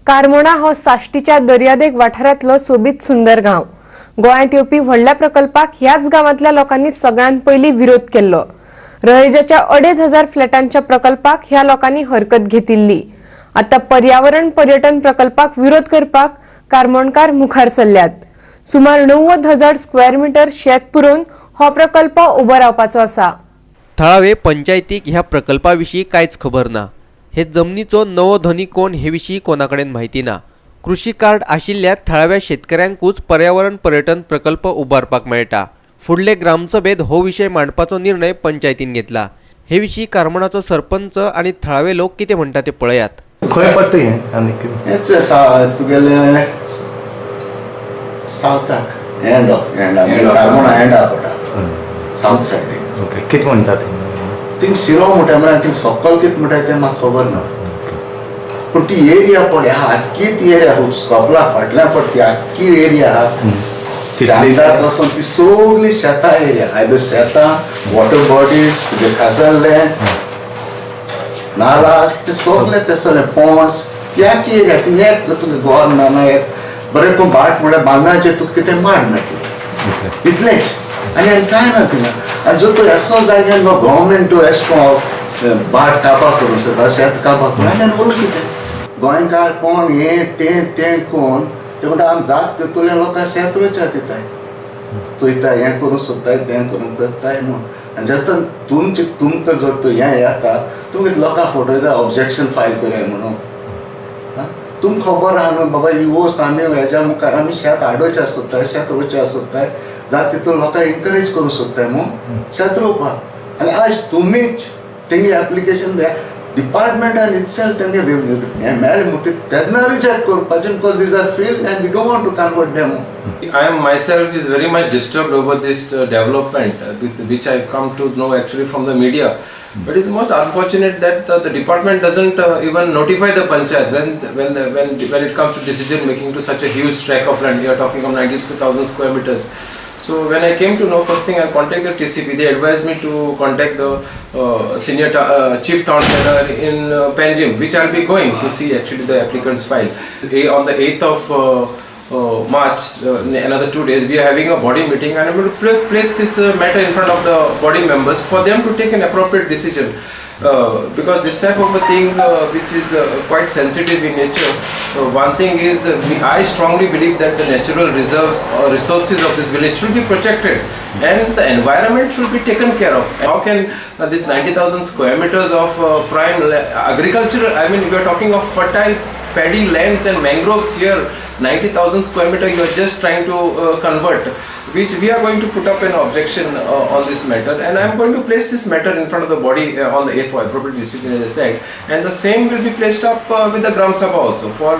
कार्मोणा हो साश्टीच्या दर्यादेग वाठारांतलो सोबीत सुंदर गांव. गोंयांत येवपी व्हडल्या प्रकल्पाक ह्याच गांवांतल्या लोकांनी सगळ्यांत पयलीं विरोध केल्लो. रहेजाच्या 2500 फ्लॅटांच्या प्रकल्पाक ह्या लोकांनी हरकत घेतिल्ली. आता पर्यावरण पर्यटन प्रकल्पाक विरोध करपाक कारमोणकार मुखार सरल्यात. सुमार 90,000 स्क्वेअर मिटर शेत पुरोवन हो प्रकल्प उबो रावपाचो आसा. थळावे पंचायतीक ह्या प्रकल्पा विशीं कांयच खबर ना. हे जमनीचो नवो धनी कोण हे विशीं कोणा कडेन म्हायती ना. कृशी कार्ड आशिल्ल्या थळाव्या शेतकऱ्यांकूच पर्यावरण पर्यटन प्रकल्प उबारपाक मेळटा. फुडले ग्रामसभेत हो विशय मांडपाचो निर्णय पंचायतीन घेतला. हे विशीं कारमोणाचो सरपंच आनी थळावे लोक कितें म्हणटा ते पळयात. खंय पडटा हें आनी कितें? हेच आसा तुगेलें सावथाक एंड ऑफ एंड कार्मोणा एंडा पडटा सावथ सायडीक. ओके, कितें म्हणटा ते? थिंग सिरो म्हणटा म्हळ्यार थिंग सकल कितें म्हणटा तें म्हाका खबर ना, पूण ती एरिया पळय आहा, आख्खी ती एरिया स्कॉपला फाटल्यान पडटा ती आख्खी एरिया आहा. तितली चांदा पासून ती सगळी शेतां एरिया आयदर शेतां, वॉटर बॉडीज, तुजे खासल्ले नाला, ते सगळे ते सगळे पॉन्ड्स, ती आख्खी एरिया. थिंग एक तुका गोवा ना ना एक बरें कोण भाट म्हळ्यार बांदाचेर तुका कितें माड मेळटलें. इतलेंच आनी आनी कांय ना थिंगा. आनी जर तूं एसो जाग्यार गव्हर्मेंट तूं एशें कोन्न भाट काबार करूंक सोदता, शेत काबार करूं, आनी आनी उरलें कितें? गोंयकार कोण हें तें तें कोण ते म्हणटा, आमी जात तितूंतल्या लोकांक शेत रोयच्या दिताय, चोयता, हें करूंक सोदताय, तें करूंक सोदताय म्हूण. आनी जेन्ना तुमचे तुमकां जर तूं हें येता, तुमी लोकांक फटयता, ऑब्जेक्शन फायल करया म्हणून. तुमकां खबर आहा न्हू बाबा, ही वस्त आमी हेज्या मुखार आमी शेत हाडोवचें सोदताय, शेत रोवचें सोदताय, जात तितून लोकांक एनकरेज करूंक सोदताय म्हूण शेत रोवपाक. आनी आयज तुमीच तेंगे एप्लिकेशन डिपार्टमेंटान इटसेल्फ तेंगे हें मेळ्ळें म्हणटकीर तेन्ना रिजेक्ट करपाचें, because these are field and we don't want to convert them. I am myself is very much disturbed over this development, with which I've come to know actually from the media. But it's most unfortunate that the department doesn't even notify the panchayat when it comes to decision making to such a huge tract of land. You are talking of 92,000 square meters. So when I came to know, first thing I contacted the TCP. They advised me to contact the senior chief town planner in Panjim, which I'll be going to see actually the applicant's file. On the 8th of March, another 2 days, we are having a body meeting, and I'm going to place this matter in front of the body members for them to take an appropriate decision. Because this type of a thing, which is quite sensitive in nature, one thing is I strongly believe that the natural reserves or resources of this village should be protected and the environment should be taken care of. How can this 90,000 square meters of prime agricultural, I mean, we are talking of fertile paddy lands and mangroves here, 90,000 square meter you are just trying to convert, which we are going to put up an objection on this matter, and I am going to place this matter in front of the body on the 8th for appropriate decision, as I said, and the same will be placed up with the Gram Sabha also for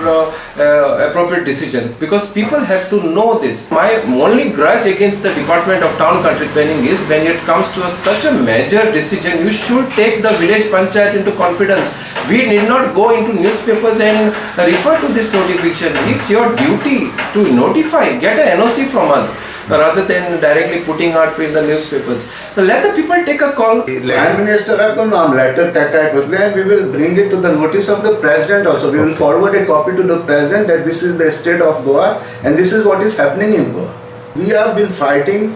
appropriate decision, because people have to know this. My only grudge against the Department of Town Country Planning is when it comes to such a major decision, you should take the village panchayat into confidence. We need not go into newspapers and refer to this notification. It's your duty to notify, get an NOC from us rather than directly putting out in the newspapers. So let the people take a call. Prime Minister कोण आम letter ताका घेतले and we will bring it to the notice of the President also. We will forward a copy to the President that this is the state of Goa and this is what is happening in Goa. We have been fighting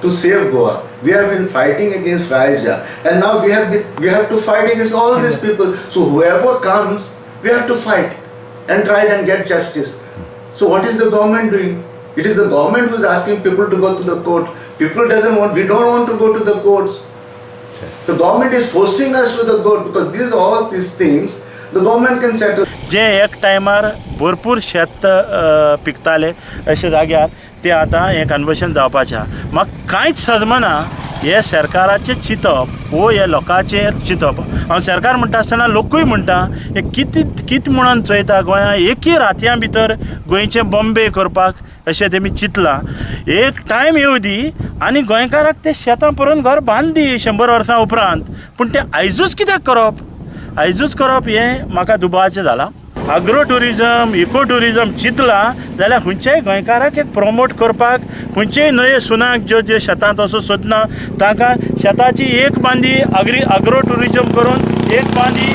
to save Goa. We have been fighting against Raheja, and now we have to fight against all these people. So whoever comes, we have to fight and try and get justice. So what is the government doing? It is the government who is asking people to go to the court. People doesn't want. We don't want to go to the courts. The government is forcing us to the court because these all these things the government can settle. जे एक टायमार भरपूर शेत पिकताले अशे जाग्यार ते आतां हें conversion जावपाचें आहा. म्हाका कांयच सदमना हें सरकाराचें चिंतप वो हे लोकांचें चिंतप. हांव सरकार म्हणटा आसतना लोकूय म्हणटा, हे कितें कितें म्हणून चोयता, गोंया एकी रातयां भितर गोंयचें बॉम्बे करपाक अशें तेमी चिंतलां. एक टायम येवं दी आनी गोंयकाराक ते शेतां पुरोवन घर बांद दी 100 वर्सां उपरांत, पूण तें आयजूच कित्याक करप, आयजूच करप हें म्हाका दुबावाचें जालां. अग्रो ट्युरिजम, इको ट्युरिजम चिंतलां जाल्यार खंयच्याय गोंयकाराक एक प्रमोट करपाक, खंयचेय न्हंये सुनाक ज्यो ज्यो शेतांत वचूंक सोदना तांकां शेताची एक बांदी अग्रो ट्युरिजम करून, एक बांदी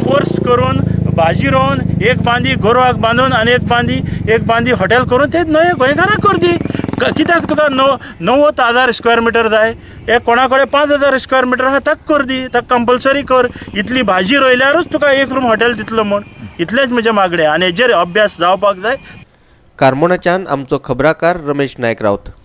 कोर्स करून. भाजी रोवन एक बांदी गोरवाक बांदून आनी एक बांदी हॉटेल करून ते नवे गोंयकाराक कर दी. कित्याक तुका 90,000 स्क्वेअर मिटर जाय? एक कोणा कडेन 5,000 स्क्वेअर मिटर आहा ताका कर दी, ताका कंपल्सरी कर, इतली भाजी रोयल्यारूच तुका एक रूम हॉटेल दितलो म्हूण. इतलेंच म्हजें मागणें आनी हेजेर अभ्यास जावपाक जाय. कार्मोणाच्यान आमचो खबराकार रमेश नायक राऊत.